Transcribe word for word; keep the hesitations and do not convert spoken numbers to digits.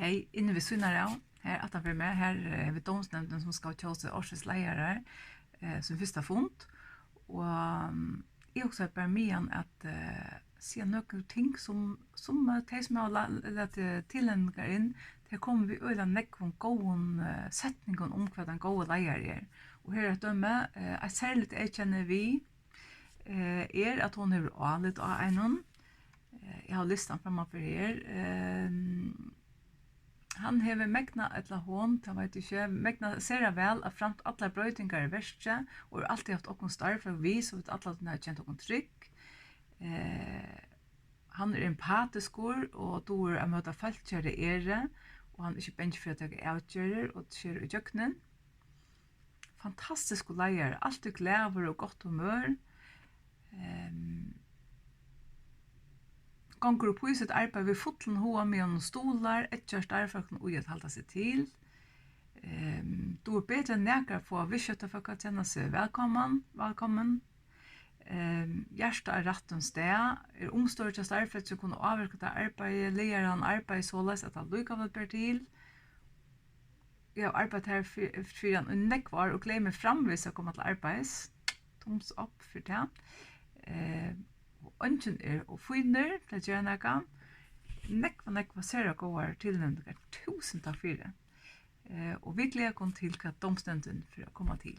Hey, inni við síðuna av, her aftan fyri meg, her, eh, hevur dómsnevndin, sum skal kjósa ársins leiðarar, eh, sín fyrsta fund. Og, um, eg hugsaði bara meðan at, eh, siga nøkur ting, sum, sum, eh, tey, sum hava la-, latið tilnevningar inn, tey koma við øgiliga nógvum góðum, eh, setningum um, hvat ein góður leiðari er. Og her er eitt dømi, eh, eitt serligt eyðkenni við, eh, er, at hon hevur álit á einum. Eh, eg havi listan frammanfyri her. Ehm, hann hevur megnað, ella hon, tað veit eg ikki, megnað sera væl at framt allar broytingar í verki og hevur altíð havt okkum starvsfólk við, so vit alla tíðina hava kent okkum trygg. Eh, hann er empatiskur og dugir at møta fólki har tey eru, og hann er ikki bangin fyri at taka avgerðir og skera ígjøgnum. Fantastiskur leiðari, altíð glaður og gott humør. Ehm, gongur upp í sítt arbeiði við fullum huga, meðan hon stuðlar, eggjar starvsfólkum í at halda seg til. Ehm, dugir betur enn nakar at fáa viðskifti, fólk at kenna seg vælkomin, vælkomin. Ehm, hjarta á rættum stað, er umstøður hjá starvsfólki, sum kunnu ávirka tað arbeiðið, leiðarin arbeiðir soleiðis, at tað allíkavæl ber til. Eg havi arbeitt her fyri, fyri hann í nógv ár og gleði meg framvegis at koma til arbeiðis. Thumbs up fyri tað. Eh, og eingin er ov fínur til at gera nakað. Nógva, nógva sera góðar tilnevningar. Túsund takk fyri. Eh, og vit gleða okkum til, hvat dómsnevndin fer at koma til.